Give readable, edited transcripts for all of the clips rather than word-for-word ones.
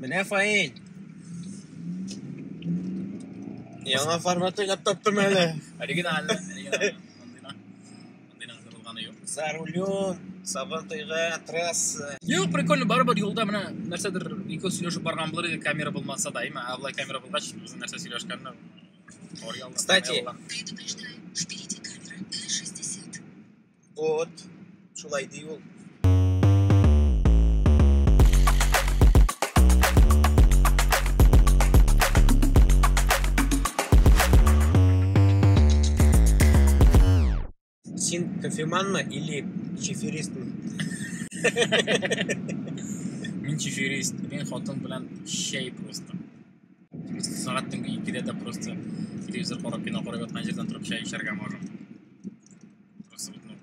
Менә Фаил. Яңа формат уйлап таптым әле. Оригинально, оригинально. Андыйна. Андыйна булганы юк. За рулем, Сабантуйга, трасса. Юк, прикольно, барыбер юлда менә нәрсәдер ике сөйләшеп барган булыр иде, камера булмаса да, әмма ә болай камера булгач, безнең нәрсә сөйләшкәнне карый Кстати, Предупреждаю, впереди камера на 60. Вот, шулай ди ул. Син кофеманмы или чефиристмы? Мин чефирист, мин хатын белән чәй просто. Сәгать төнге 2-дә дә просто телевизор карап, кино карап яткан җирдән торып чәй эчәргә можем. Просто вот, ну,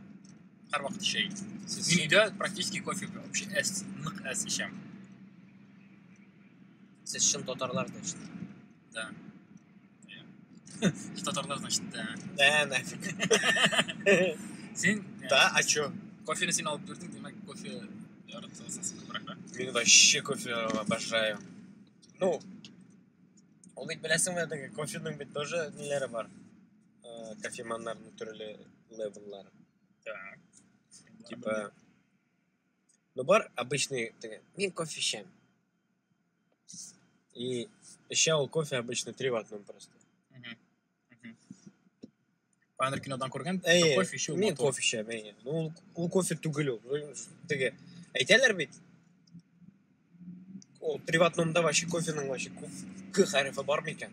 һәрвакыт чәй. Мин өйдә практически кофе вообще әз, нык әз эчәм. Сез чын татарлар, значит. Да. Татарлар, значит, да. Да, нафиг. Син Да, а чё? кофены син алып бирдең, димәк, кофе яратасың син күбрәк, да? Мин вообще кофе обожаю. Ну, ул бит беләсеңме, теге кофеның бит тоже ниләре бар. Кофеманнарның төрле левеллары. Так. Типа, ну бар обычный теге, мин кофе эчәм. И эчә ул кофе обычно три в одном просто. Мгм. Мгм. Кайдыр кинодан күргән, Әйе, кофе эчү мин матур. кофе эчәм, әйе. Ну, ул кофе түгел ул. Теге, әйтәләр бит. Ул три в одномда вообще кофеның вообще К хәрефе бар микән?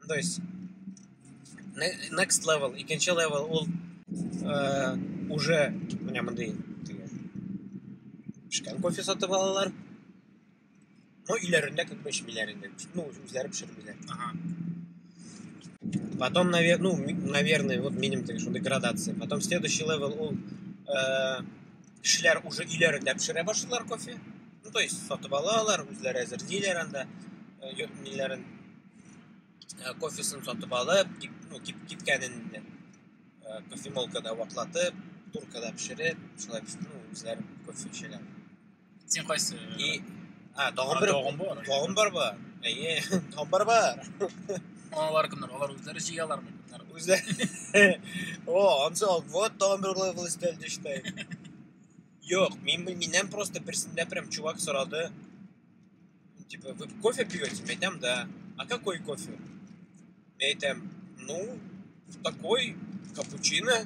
Ну, то есть, next level, икенче level ул уже менә мондый теге пешкән кофе сатып алалар. Но өйләрендә как бы эчмиләр инде. Ну, үзләре пешермиләр. Ага. Потом, ну, наверное, вот минем теге шундый градация. Потом следующий level ул кешеләр уже өйләрендә пешерә башлыйлар кофе. Ну, то есть сатып алалар, үзләре әзерлиләр анда, ниләрен, кофесын сатып алып, ну, кипкәнен инде, кофемолкада ваклатып, туркада пешереп, шулай ну, үзләре кофе эчәләр. Син кайсы? И, а, тагын бер, Тагын бар. тагын бар ба? Әйе, тагын бар бар. Алар кемнәр? Алар үзләре җыялармы? Кемнәр? Үзләре. О, ансы, вот тагын бер level өстәлде считай. Юк, миннән просто берсендә прям чувак сорады. Типа, вы кофе пьете? Мин әйтәм, да. А какой кофе? Мин әйтәм, ну, такой, капучино.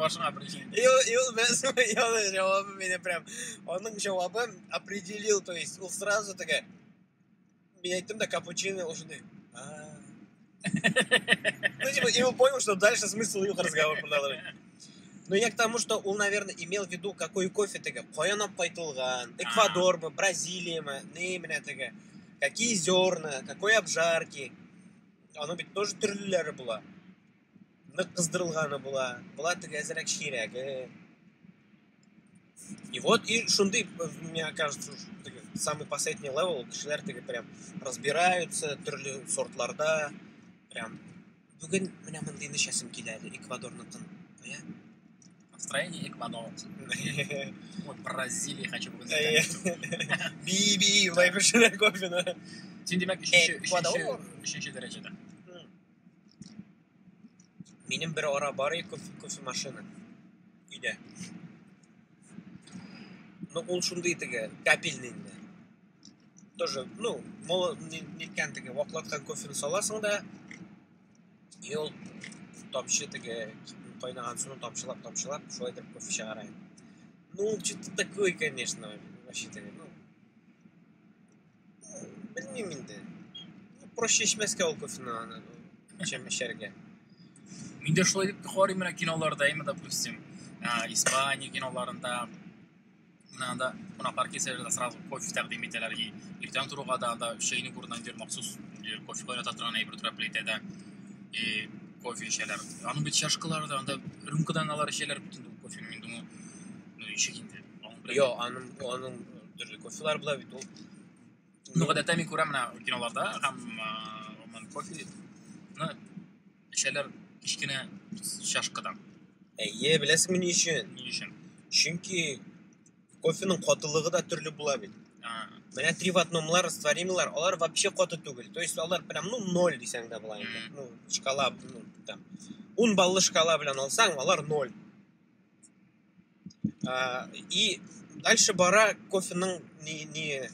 Башыңа беренче. И ул беләсеңме, и аның җавабы мине прям, аның җавабын определил, то есть ул сразу теге, мин әйттем дә капучино, ул шундый, «А». Ну, типа, и он понял, что дальше смысл юк разговор продолжать. Но я к тому, что он, наверное, имел в виду, какой кофе теге, каян алып кайтылган, Эквадормы, Бразилиямы, ни менә теге, какие зерна, какой обжарки. Аның бит тоже төрлеләре була. Нык кыздырылганы була, була теге әзрәк чирәге. И вот, и шундый, мне кажется, уж теге самый последний level, кешеләр теге прям разбираются төрле сортларда, прям бүген менә мондыйны эчәсем килә әле, Эквадорныкын. Кая? Настроение Эквадор. Ой, Бразилия хочу бүген. Әйе. Би-би, болай пешерә кофены. Син димәк Эквадор. өченче дәрәҗәдә. Минем бер ара бар иде кофе машина өйдә. Ну, ул шундый теге капельный инде. Тоже, ну, ниткән теге ваклаткан кофены саласың да, и ул тамчы теге кайнаган суны тамчылап-тамчылап шулай итеп кофе чыгара инде. Ну, что-то такое, конечно, вообще теге, ну, белмим инде. Ну, проще эчмәскә ул кофены аны, чем эчәргә. Мин дә шулай дип карыйм менә киноларда, әйме, допустим, Испания киноларында менә анда кунаклар килсәләр дә сразу кофе тәкъдим итәләр. И иртән торуга да анда чәйнек урынына инде махсус кофе кайната торган әйбер тора плитәдә. И кофе эчәләр. Аның бит чашкалары да анда рюмкадан алар эчәләр бит инде ул кофены. Мин думаю, ну ничек инде? Аның белән Йо, аның төрле кофелар була бит ул. Ну, гадәттә мин күрәм менә киноларда һәм, гомумән кофены эчәләр кечкенә чашкадан. Әйе, беләсеңме ни өчен? Ни өчен? Чөнки Кофеның катылыгы да төрле була бит. Менә три в одномлар, растворимыйлар, алар вообще каты түгел. То есть алар прям, ну, ноль дисәң дә була инде. Ну, шкала, ну, там, 10 баллы шкала белән алсаң, алар ноль. И дальше бара кофеның не,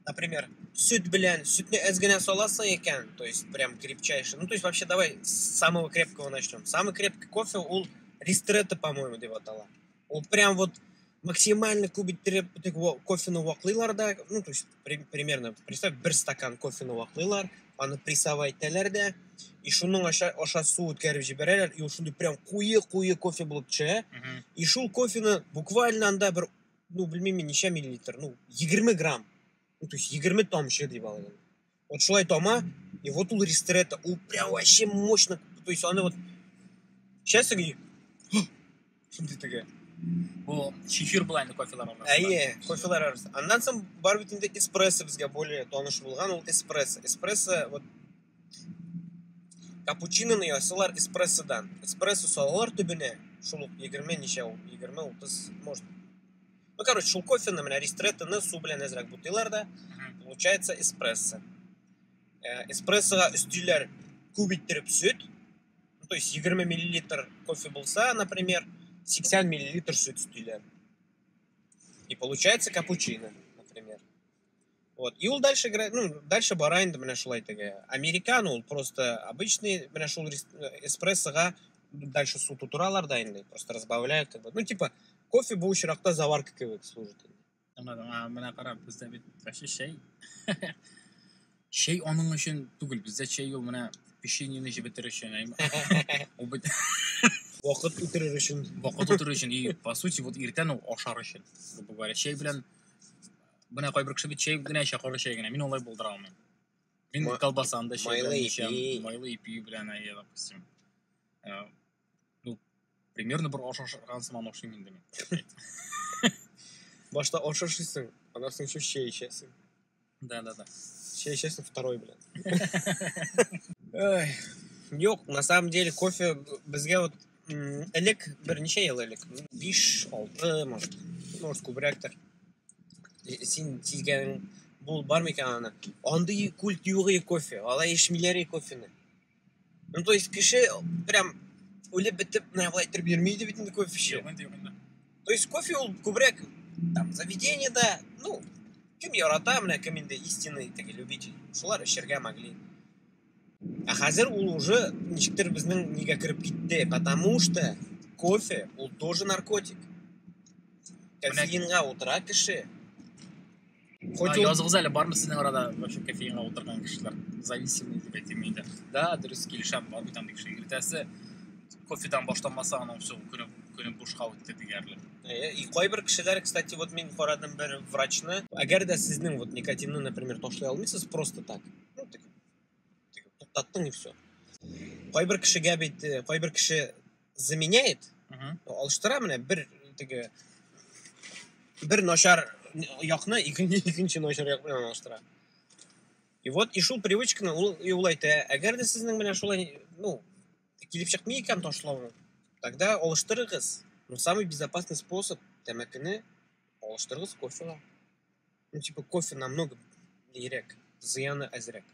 например, сөт белән, сөтне әз генә саласың икән, то есть прям крепчайший. Ну, то есть вообще давай с самого крепкого начнем. Самый крепкий кофе ул ристретто, по-моему, дип атала. Ул прям вот максимально күп иттереп кофены ваклыйлар да, ну, то есть примерно, представь, бер стакан кофены ваклыйлар, аны прессовать итәләр дә, и шуның аша су үткәреп җибәрәләр, и ул шундый прям куе-куе кофе булып төшә. И шул кофены буквально анда бер, ну, белмим мин ничә миллилитр, ну, 20 грамм, ну, то есть 20 тамчы дип алган. Вот шулай тама, и вот ул ристретто, ул прям вообще мощно, то есть аны вот эчәсең и шундый теге. Бу чефир була инде кофелар арасында. Әйе, кофелар арасында. Аннан соң бар бит инде эспрессо, безгә более таныш булган ул эспрессо. Эспрессо, вот капучиноны ясыйлар эспрессодан. Эспрессо салалар төбенә, шул ук 20 ничә ул, 20-30, может. Ну, короче, шул кофены, менә ристреттоны су белән әзрәк бутыйлар да, получается эспрессо. Эспрессога өстиләр күп иттереп сөт, ну, то есть 20 миллилитр кофе булса, например, 80 миллилитр сөт өстиләр. И получается капучино, например. Вот. И ул дальше, ну, дальше бара инде менә шулай теге. Американо ул просто обычный, менә шул эспрессога дальше су тутыралар да инде, просто разбавляют, как бы. Ну, типа, кофе бу очракта заварка кебек служит. Аңладым. Менә кара, бездә бит вообще чәй. Чәй аның өчен түгел, бездә чәй ул менә печеньены җебетер өчен, әйме? Ул бит вакыт үтерер өчен. Вакыт үтерер өчен, и по сути, вот иртән ул ашар өчен, грубо говоря. Чәй белән менә кайбер кеше бит чәй генә эчә, кара чәй генә. Мин алай булдыра алмыйм. Мин колбасаны да чәй белән майлы эчәм, ипи. Майлы ипи белән, әйе, допустим. Ну, примерно бер аш ашаган сыман ашыйм инде мин. Башта аш ашыйсың, аннан соң еще чәй эчәсең. Да, да, да. Чәй эчәсең второй белән. Ой, юк, на самом деле кофе безгә вот, элек, берничә ел элек, 5-6, может, может, күбрәктер. Син сизгәнең бул бар микән аны? Андый культ юк иде кофе, алай эчмиләр иде кофены. Ну, то есть кеше прям үлеп бетеп, менә болай иттереп йөрми иде бит инде кофе эчеп. Юк инде, юк инде. То есть кофе ул күбрәк там заведениедә, ну, кем ярата, менә кем инде истинный теге любитель, шулар эчәргә могли. Ә хәзер ул уже ничектер безнең нигә кереп китте, потому что кофе ул тоже наркотик. Кофеинга утыра кеше. Хоть ул Языгыз әле, бармы сезнең арада вообще кофеинга утырган кешеләр? Зависимый дип әйтим инде. Да, дөрес килешәм, бар бит андый кеше. Иртәсе кофедан башланмаса, аның все көне бушка үтте диярлек. И кайбер кешеләр, кстати, вот мин карадым бер врачны. Әгәр дә сезнең вот никотинны, например, ташлый алмыйсыз просто так. Ну, так, так, туктаттың и все. Кайбер кешегә бит, кайбер кеше заменяет, алыштыра менә бер теге бер начар якны икенче начар як белән алыштыра. И вот и шул привычканы ул, и ул әйтә, әгәр дә сезнең менә шулай, ну, килеп чыкмый икән ташлауны, тогда алыштырыгыз. Но самый безопасный способ тәмәкене алыштырыгыз кофега. Ну, типа, кофе намного нирәк, зыяны әзрәк.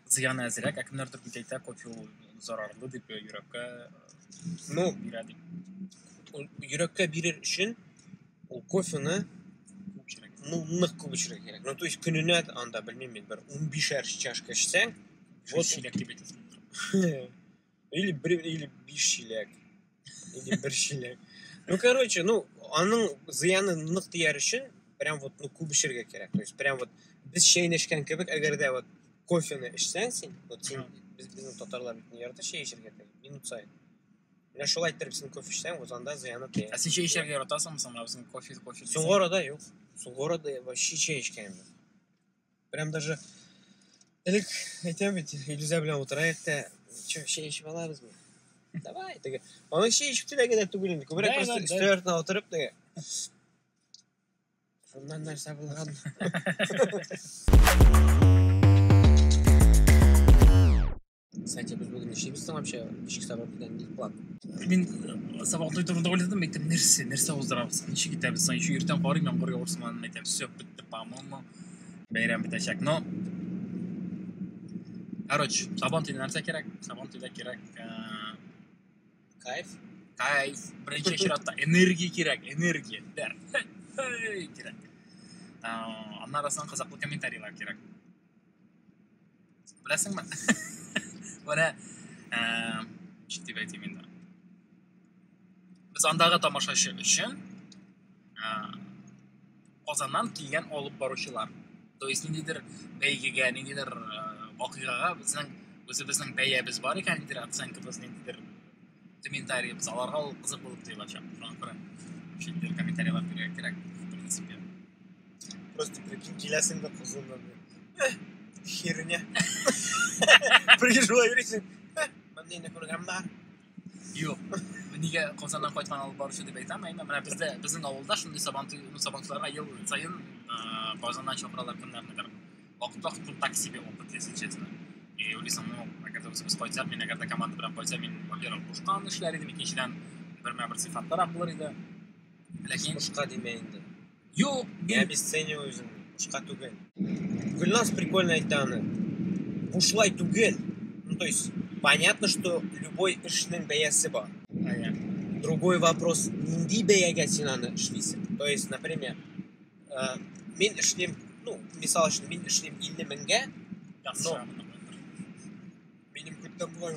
Зыяны әзрәк, ә кемнәрдер бит әйтә, кофе ул зарарлы дип, йөрәккә Ну, бирә дип. Ул йөрәккә бирер өчен ул кофены Күп эчәргә. ну, нык күп эчәргә кирәк. Ну, то есть көненә анда, белмим мин, бер 15 чашка эчсәң, вот чиләк дип әйтәсең. Или бер, или биш чиләк. Или бер чиләк. Ну, короче, ну, аның зыяны нык дияр өчен прям вот, ну, күп эчәргә кирәк. То есть прям вот без чәйне эчкән кебек, әгәр дә вот кофены эчсәң син, вот син, безнең татарлар бит не ярата чәй эчәргә, минут саен. Менә шулай иттереп син кофе эчсәң, вот анда зыяны тия. Ә син чәй эчәргә яратасыңмы соң? Менә безнең кофе, кофе дисең. Соңгы арада юк. Соңгы арада вообще чәй эчкәнем юк. Прям даже элек әйтәм бит, Илүзә белән утыраек та, чё, чәй эчеп алабызмы? Давай, теге. Аның чәй эчеп теләге дә түгел инде. Күбрәк Да, просто да, да. өстәл артына утырып, теге. Шуннан нәрсә булган. Кстати, без бүген нишлибез соң вообще? Ничек Сабантуйда нинди план? Мин Сабантуй турында уйладым, әйтәм, нәрсә, нәрсә уздырабыз, ничек итәбез соң? Еще иртән карыйм, яңгыр явыр сыман, әйтәм, все, бетте, по-моему, бәйрәм бетәчәк. Но, короче, Сабантуйда нәрсә кирәк? Сабантуйда кирәк Кайф. Кайф, беренче чиратта энергия кирәк, энергия, дәрт, хей, кирәк. Аннары соң кызыклы комментарийлар кирәк. Беләсеңме? Менә, ничек дип әйтим инде. Без андагы тамашачы өчен Казаннан килгән алып баручылар. То есть ниндидер бәйгегә, ниндидер вакыйгага безнең үзебезнең бәябез бар икән, ниндидер оценкабыз, ниндидер комментариебез, аларга ул кызык булып тоелачак. Шуңа күрә вообще ниндидер комментарийлар бирергә кирәк, в принципе. Просто прикинь, киләсең дә Казаннан. Херня. Прикинь, шулай йөрисең. Мондыйны күргән бар. Юк. Нигә Казаннан кайткан алып баручы дип әйтәм, әйме, менә бездә, безнең авылда шундый Сабантуй, ну, Сабантуйларга ел саен Казаннан чакыралар кемнәрнедер. Вакыт-вакыт ну, так себе опыт, если честно. И уйлыйсың, ну, әгәр дә үзебез кайтсак, мин әгәр дә команда белән кайтсам, мин, во-первых, кушкан эшләр идем, икенчедән, бермә-бер сыйфатлырак булыр иде. Ләкин Бушка димә инде. Юк, Я обесцениваю үзеңне. Бушка түгел. Гөлназ прикольно әйтте аны. Бушлай түгел. Ну, то есть, понятно, что любой эшнең бәясе бар. Әйе. Другой вопрос, нинди бәягә син аны эшлисең? То есть, например, мин эшлим, ну, мисал өчен, мин эшлим 50 меңгә, Яхшы, Но. моны куйдыр. Минем күттән болай.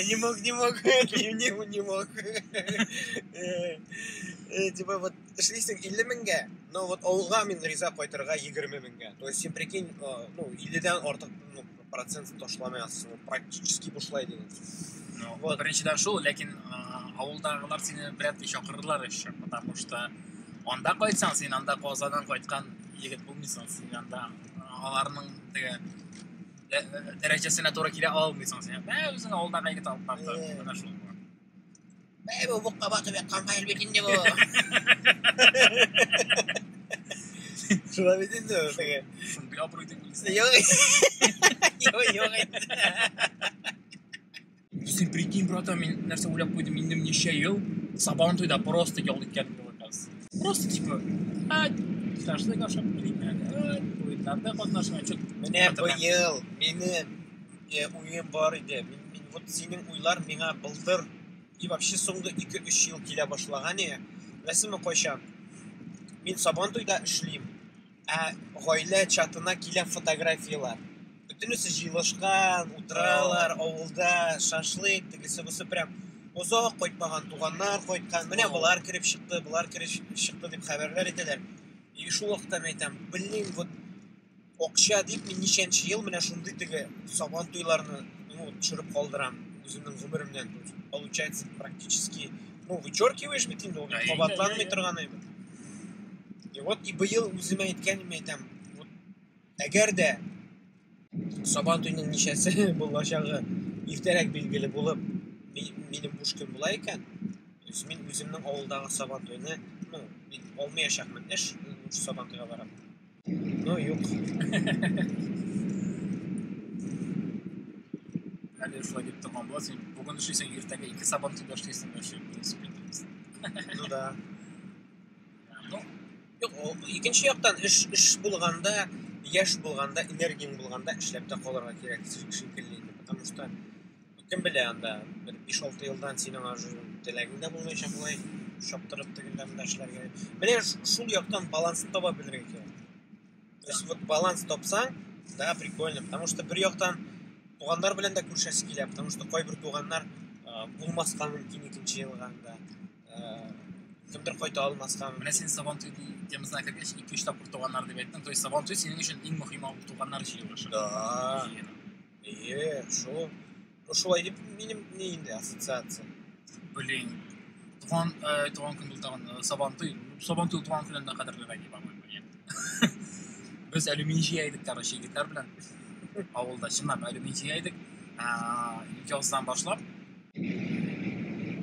Не мог, не мог, не, не мог. Типа вот эшлисең 50 меңгә, но вот авылга мин риза кайтырга 20 меңгә. То есть син прикинь, ну, 50-дән артык, ну, процент ташламайсың, ну, практически бушлай дигән сүз. Ну, Вот. беренчедән шул, ләкин авылдагылар сине вряд ли чакырырлар еще, потому что анда кайтсаң, син анда Казаннан кайткан егет булмыйсың, син анда аларның теге дәрәҗәсенә туры килә алмыйсың син. Ә, үзең авылдагы егет алып барды. Менә шул. Бәй, бу букка батып яткан файл бит инде бу. Шулай бит инде ул теге. Шундый абруй дип уйлыйсың. Юк. Юк, юк инде. Син прикинь, братан, мин нәрсә уйлап куйдым, инде ничә ел Сабантуйда просто ял иткәнем юк оказывается. Просто типа, а, шашлык ашап килим әле, а, уеннарда катнашма, чё. Менә быел минем уем бар иде. Мин вот синең уйлар миңа былтыр и вообще соңгы 2-3 ел килә башлаган иде. Беләсеңме кайчан? Мин Сабантуйда эшлим, ә гаилә чатына килә фотографиялар. Бөтенесе җыелышкан, утыралар авылда, шашлык, тегесе бусы прям озак кайтмаган туганнар кайткан. Менә болар кереп чыкты, болар кереп чыкты дип хәбәрләр итәләр. И шул вакытта мин әйтәм, блин, вот акча дип мин ничәнче ел менә шундый теге Сабантуйларны, ну, төшереп калдырам үземнең гомеремнән. То есть, получается, практически, ну, вычеркиваешь бит инде, ул Әйе, кабатланмый әйе. торган әйбер. И вот и быел үземә әйткәнем әйтәм, вот әгәр дә Сабантуйның ничәсе булачагы иртәрәк билгеле булып, минем буш көн була икән, то есть мин үземнең авылдагы Сабантуйны, ну, мин алмаячакмын эш, лучше Сабантуйга барам. Ну, юк. Әле шулай дип торган була, син бүген эшлисең, иртәгә ике Сабантуйда эшлисең, вообще, в принципе, интересно. Ну да. Ну, Юк, ул икенче яктан эш булганда, яшь булганда, энергияң булганда эшләп тә калырга кирәк шикелле инде, потому что кем белә анда бер 5-6 елдан синең уже теләгең дә булмаячак болай чаптырып тегендә монда эшләргә. Менә шул яктан балансны таба белергә кирәк. То есть вот баланс тапсаң, да, прикольно, потому что бер яктан туганнар белән дә күрешәсе килә, потому что кайбер туганнар булмаска мөмкин икенче елга анда. Кемдер кайта алмаска Менә мөмкин. син Сабантуй темасына кергәч, 2-3 тапкыр туганнар дип әйттең. То есть Сабантуй синең өчен иң мөһиме ул туганнар җыелышы. Да. Җыены. Әйе, шул. Ну, шулай дип минем ни инде ассоциация. Блин, туган көн булган Сабантуй, Сабантуй туган көнендә кадерлерәк дип по-моему, нет. Без алюминий җыя идек, короче, егетләр белән. Авылда чынлап алюминий җыя идек. Яздан башлап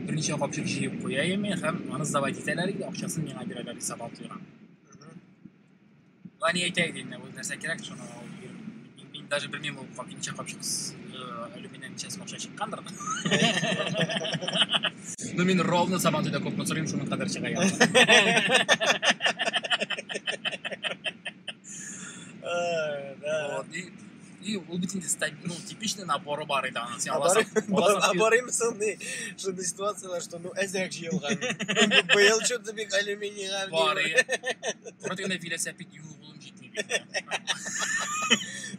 берничә капчык җыеп куя идем һәм аны сдавать итәләр иде, акчасын миңа бирәләр иде Сабантуйга. Ла ни әйтә инде, ул нәрсә кирәк, шуны ул мин даже белмим, ул как ничә капчык алюминий ничә сум акча чыккандыр. Ну, мин ровно Сабантуйда күпме сорыйм, шуның кадәр чыга язды. Да. Вот, и ул бит инде ну, типичный наборы бар иде аның. Син А аласың, аласың, А барыймсың ни? Шундый ситуациялар, что ну әзрәк җыелган. Быел что-то бик алюминийга. Бар, иә. Кара дигәндә велосипед юк, улым җитми бит.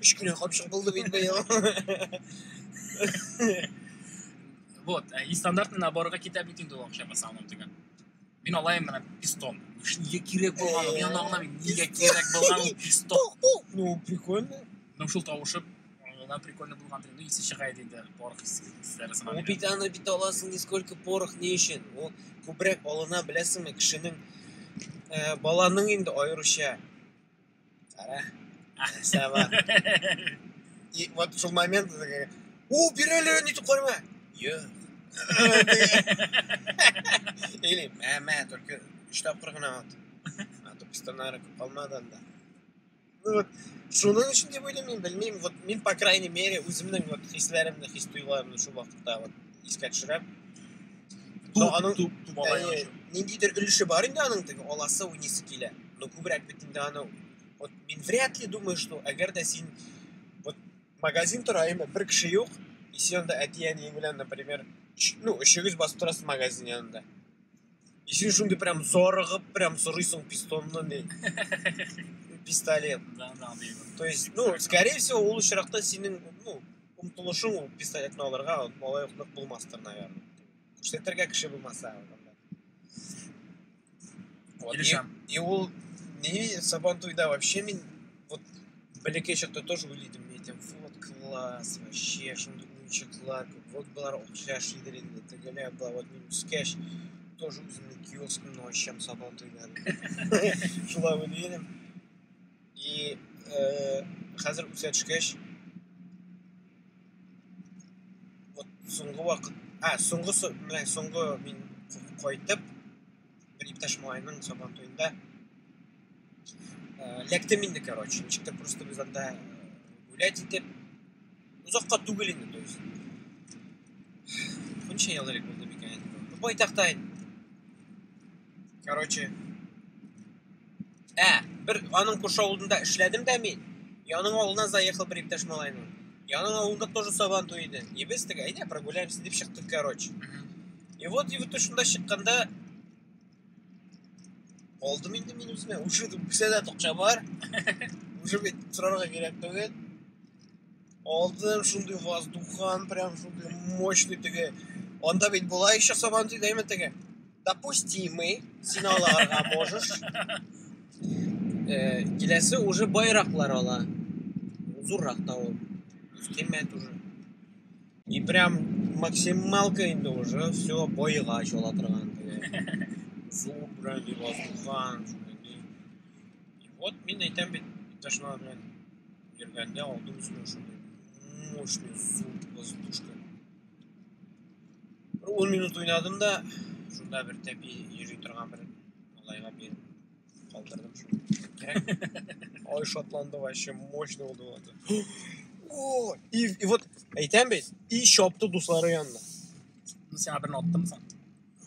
Өч кенә капчык булды бит быел. Вот, и стандартный наборга китә бит инде ул акча в основном дигән. Мин алайым менә пистон. Нигә кирәк булган ул? Мин аны аңламыйм. Нигә кирәк булган ул пистон? Ну, прикольно. Ну, шул тавышы ана прикольно булган дигән. Ну, исе чыга иде инде, порох исләре сыман. Ул бит аны бит аласың не сколько порох ни өчен. Ул күбрәк алына беләсеңме, кешенең баланың инде аеруча. Кара. Нәрсә бар. И вот шул момент такая, о, бир әле, ни итеп карама. Юк. Или, мә, мә, только өч тапкыр гына ат. А то пистоннары күп калмады анда. Ну вот, шуның өчен дип уйлыйм мин, белмим. Вот мин, по крайней мере, үземнең вот хисләремне, хис тойгыларымны шул вакытта вот искә төшерәм. Но аның Туп, туп алай. Әйе, ниндидер өлеше бар инде аның теге аласы уйныйсы килә. Но күбрәк бит инде аны вот мин вряд ли думаю, что әгәр дә син вот магазин тора, әйме, бер кеше юк, и син анда әти-әниең белән, например, ну, өчегез басып торасыз магазин янында. И син шундый прям зарыгып, прям сорыйсың пистонны, ни, пистолет. Да, да, андый. То есть, ну, скорее всего, ул очракта синең, ну, омтылышың ул пистолетны алырга алай ук нык булмастыр, наверное. Күрсәтергә кеше булмаса. Вот, Килешәм. и ул ни Сабантуйда вообще мин вот бәләкәй чакта тоже уйлый идем, мин әйтәм, вот класс, вообще шундый уенчыклар күп, вот болар акча эшлидер инде, тегеләр болар, вот мин үскәч тоже үземнең киоскымны ачам Сабантуйда. Шулай уйлый идем. И хәзер үсә төшкәч, вот соңгы вакыт, а, соңгы, менә соңгы мин кайтып, бер иптәш малайның Сабантуенда эләктем инде, короче, ничектер просто без анда гулять итеп, озакка түгел инде, то есть. Ничә ел элек булды микән инде? Ну, байтакта инде. Короче, бер аның күрше авылында эшләдем дә мин. И аның авылына заехал бер иптәш малайның. И аның авылында тоже Сабантуй иде. И без теге, әйдә, прогуляемся дип чыктык, короче. И вот, и вот шунда чыкканда алдым инде мин үземә. Уже кесәдә акча бар. Уже бит сорарга кирәк түгел. Алдым шундый воздухан, прям шундый мощный теге. Анда бит була еще Сабантуйда әйме теге. Допустимый, син аларга можешь. Киләсе уже байраклар ала. Зуррак та ул. Кыйммәт уже. И прям максималка инде уже все бойга ала торган теге. Зур прям и воздухан. Шундый. И вот мин әйтәм бит, иптәш малай белән йөргәндә алдым үземә шундый мощный зур воздушка. Бер 10 минут уйнадым да, шунда бер тәпи йөри торган бер малайга биреп калдырдым шуны. Кирәк. Ай, шатланды вообще, мощный булды ул. О, и вот әйтәм бит, и чапты дуслары янына. Ну, сиңа берне аттым соң.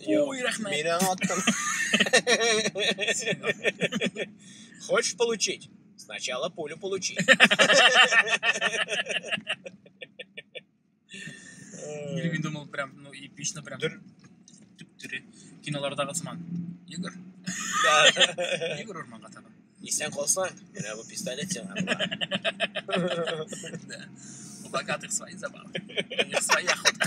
Юк, Ой, рәхмәт. Мин аңа аттым. Хочешь получить? Сначала пулю получи. Или мин думал, прям, ну, эпично прям. Дер- Төп-төре. Кинолардагы сыман. Егор, Да. Егор урманга таба. Исән калсаң, менә бу пистолет сиңа була. Да. У богатых свои забавы. У них своя охота.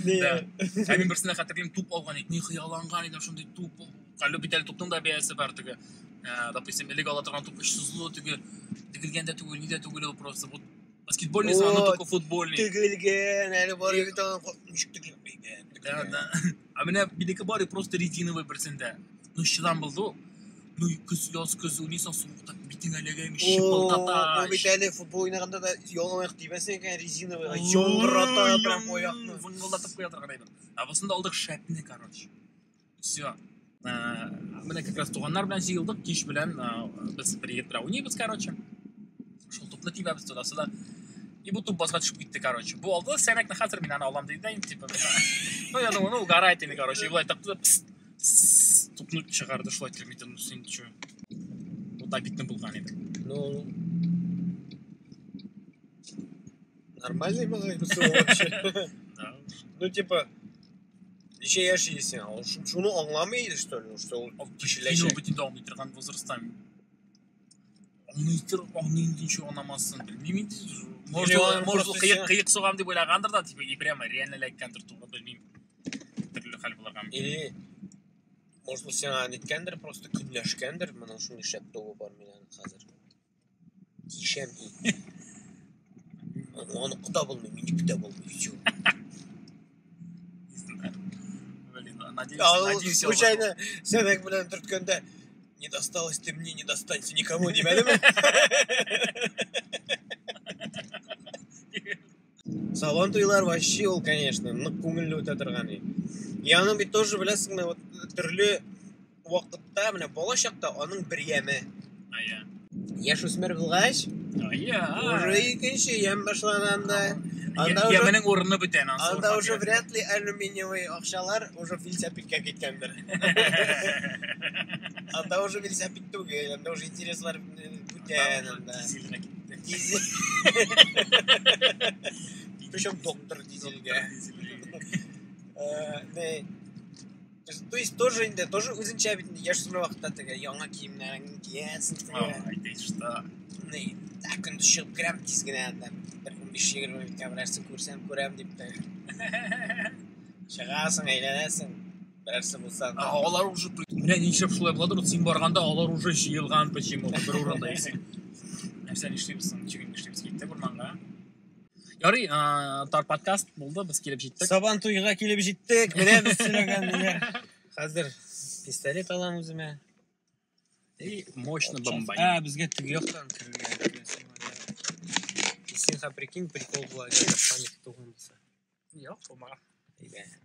Не. Да. Ә мин берсенә хәтерлим, туп алган идем. Ни хыялланган идем, шундый туп. Әле бит әле тупның да бәясе бар теге. Допустим, элек ала торган туп очсызлы теге. Тегелгән дә түгел, ни дә түгел ул просто. Вот баскетбольный сыман, но О, только футбольный. Тегелгән, әле бар бит аның ничек тегелгән. Да, да. А менә минеке бар и просто резиновый берсендә. Ну, чыдам булды ул. Ну, көз, яз көз уйныйсың, суыкта битеңә эләгә, шыпылдата. Ул бит әле футбол уйнаганда да ялан аяк тибәсең икән, резиновый, яңгырата прям аякны. Выңгылдатып куя торган әйбер. Ә бусында алдык шәпне, короче. Все. Менә как раз туганнар белән җыелдык, кич белән без бер егет белән уйныйбыз, короче. Шул тупны тибәбез туда-сюда. И бу туп базга төшеп китте, короче. Бу алды сәнәкне, хәзер мин аны алам диде дә, типа. Ну, я думаю, ну, угорает инде, короче. И болай тыкты да, пс, пс, тупны чыгарды, шулай итеп, мин ну, син чё? Вот обидно булган иде. Ну, нормальный малай вообще. Да. Ну, типа, ничә яшь исең? Ул шуны аңламый иде, что ли? Ну, что ул Кино кешеләшә. бит инде аңлый торган возрастта. Аңлый аңлый инде ничек аңламасын, белмим инде. Может, Или ул, он может, ул просто кыек сиңа- кыек сугам дип уйлагандыр да, типа, и прямо реально эләккәндер тугы, белмим. Төрле хәл булырга мөмкин. Или, может, ул сиңа ниткәндер, просто көнләшкәндер, моның шундый шәп тубы бар мин аны хәзер. Тишәм и. Аныкы да булмый, минеке дә булмый, всё. Не знаю. Блин, надеюсь, А ул надеюсь, я случайно сәнәк белән төрткәндә, не досталось ты мне, не достанься никому, димәдеме? Сабан туйлар вообще ул, конечно, нык күңелле үтә торган и. И аның бит тоже, беләсеңме, вот төрле вакытта, менә бала чакта аның бер яме. А я. Яшүсмер булгач, А я. уже икенче ям башлана анда. Анда уже Яменең урыны бүтән, ансы анда урман уже тирәсендә. вряд ли алюминиевый акчалар уже велосипедка киткәндер. Анда уже велосипед түгел, анда уже интереслар бүтән анда. Дизельгә китте. Дизель. Причем доктор дизельгә. Дизельгә. Не. То есть тоже инде, тоже үзенчә бит инде яшүсмер вакытта теге яңа киемнәреңне киясең теге. Ай, ты что? Не, ә көндез чыгып керәм тиз генә анда. Бер 15-20 минутка берәрсен күрсәм күрәм дип тә. Чыгасың, әйләнәсең. Берәрсе булса анда. А алар уже менә нишләп шулай буладыр, вот син барганда алар уже җыелган почему-то бер урында исең. Нәрсә нишлибез соң, ничек нишлибез киттек урманга. Ярый, тар подкаст булды, без килеп җиттек. Сабан туйга килеп җиттек. Менә без сөйләгән менә. Хәзер пистолет алам үземә. И мощно бомбанем. А, безгә теге яктан керергә. Син ха прикинь, прикол була, әгәр паника туган булса. Юк, булмаган. Әйбәт.